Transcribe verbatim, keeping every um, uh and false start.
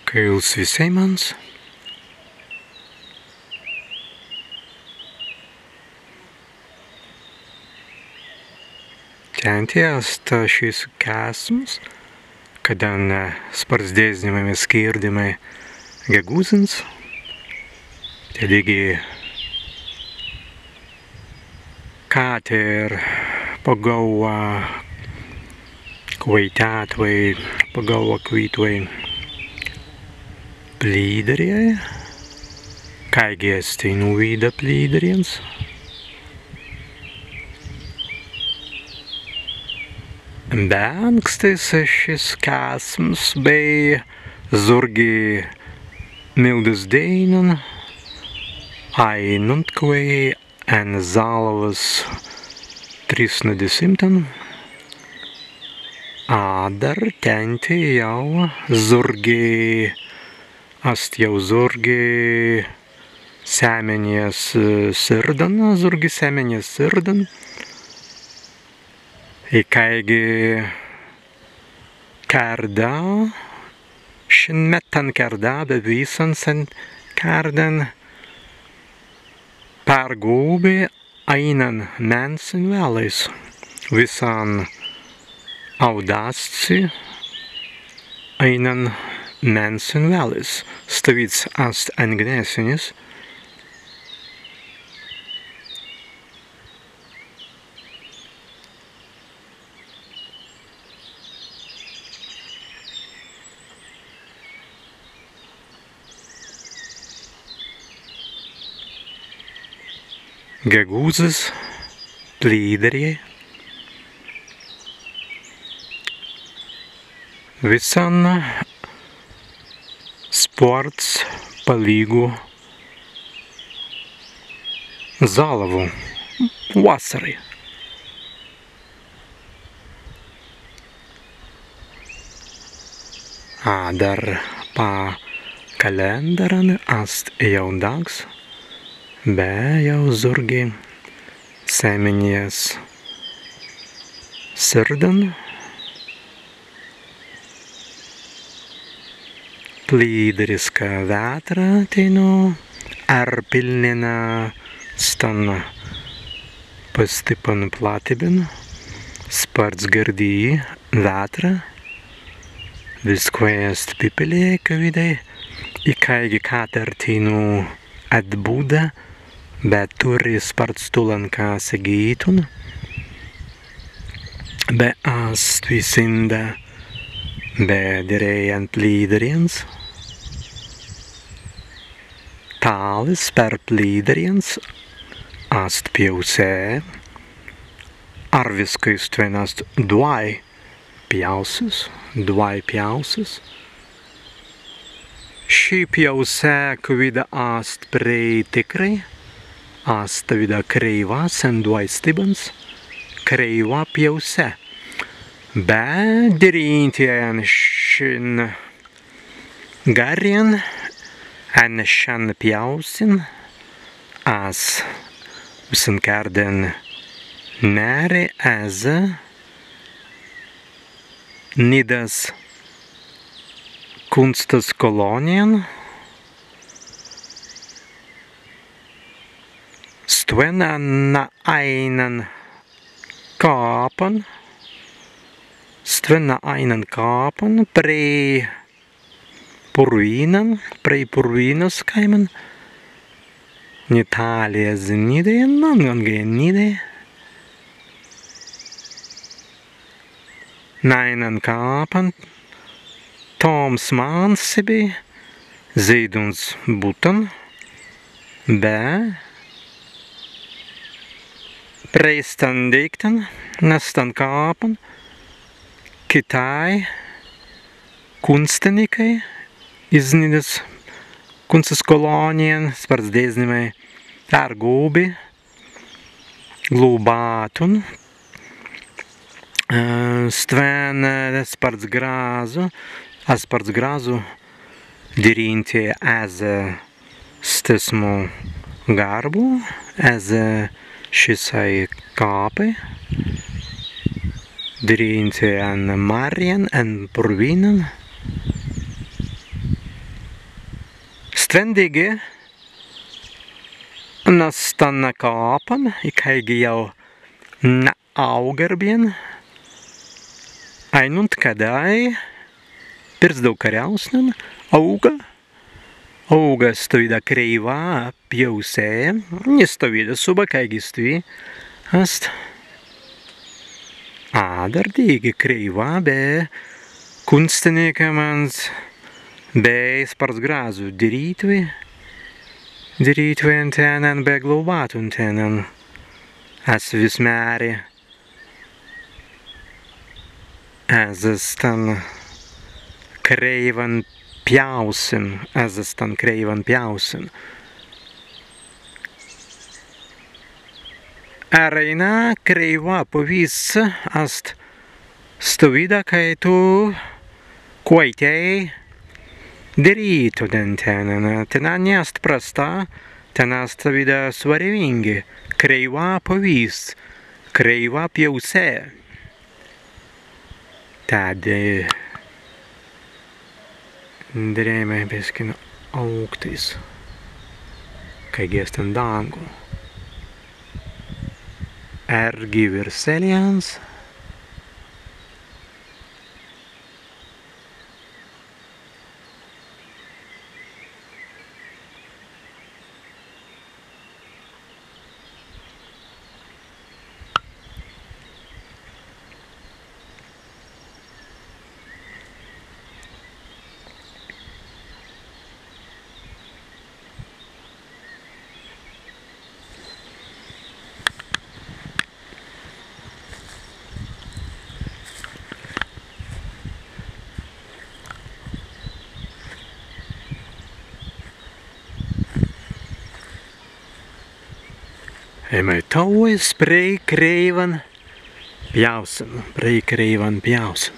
Kaīls wisēimans. Tēnti ast šis kēsms, kaddan spārts deznimai mes kirdimai gegūzins. Tēt dīgi Kāter pagaūwa kwaitētwei, pagaūwa kwitwei plīdarjai, kāigi ast teinū wīda plīdarjans. Be ankstais šis kēsms bēi zūrgi mildas dēinan, ainuntkwēi en Zalawas trīsnadesimtan, adder tēnti jāu zūrgi, ast jāu zūrgi semmenjas sirdan, zūrgi semmenjas sirdan, ikāigi kērda, šin mettan kērda, be wissan sen kērdan pergūbi aīnan mēnsin wēlais. Wissan audāst si aīnan mēnsin wēlais. Stawīds ast en Gnesenis. Gegūzas plīdarjai. Wissan spārts palīgu Zalawu wassarai. Adder pa kalēndaran ast jāu dāgs, be jāu zūrgi semmenjas sirdan. Plīdariska wētra teinū erpilnina stan pastippan plattibin, spārts gardī wētra, wiskwēi ast pippelei, kawīdai, ikāigi kāter teinū etbūda, be turri spārts tūlan ka segītun, be ast wissinda, be dirēi en plīdarjans. Tālis per plīdarjans ast pjāusē, arwiskai stwen ast dwāi pjāusis, dwāi pjāusis. Ši pjāusē, kawīda ast prei tikrai, ast stawīda kreiwa sen dwāi stibbans, kreiwa pjāusē. Be dirīntei en šin garrin, en šan pjāusin, as wissan kērdan mēri ezze Nidas kunstas kolōnijan. Stwen na aīnan kāpan, stwen na aīnan kāpan prei purwinnan, prei Purwinnas kāiman, ni tāli ezze Nidai, nangāi Nidai. Na aīnan kāpan tōmsmans sebbei, zeiduns buttan, be prei stan deīktan, na stan kāpan, kitāi kunstanikai iz Nidas kunstas kolōnijan spārts deznimai pergūbi glūbātun, ā, stwen, ā, spārts grazzu, ā, spārts grazzu dirīntei ezze stesmu garbu, ezze šisāi kāpai, dirīntei en marrin, en purwinnan. Stwen dīgi na stan kāpan, ikāigi jāu na aūga arbin, ainuntkaddan pirzdau karjausnan aūga, aūga stawīda kreiwa pjāusē, ni stawīda subbai, kāigi stwi ast. Adder dīgi kreiwa, be kūnstanīkamans bēi spārts grazzu dirītwei, dirītwei en tennan be glaubātun tennan. As wis mēri ezze stan kreiwan pjāusin, ezze stan kreiwan pjāusin. Eraīna kreiwa pawīsts ast stawīda, kāi tū kwaitēi dirītun tennan. Tenā ni ast prasta, tenā ast stawīda swarewīngi. Kreiwa pawīsts, kreiwa pjāusē. Tēt dirēimai biskin aūktais, kāigi ast en dāngu. Ērgi wirsēlijans. Ēimai tālis prei kreiwan pjāusin, prei kreiwan pjāusin.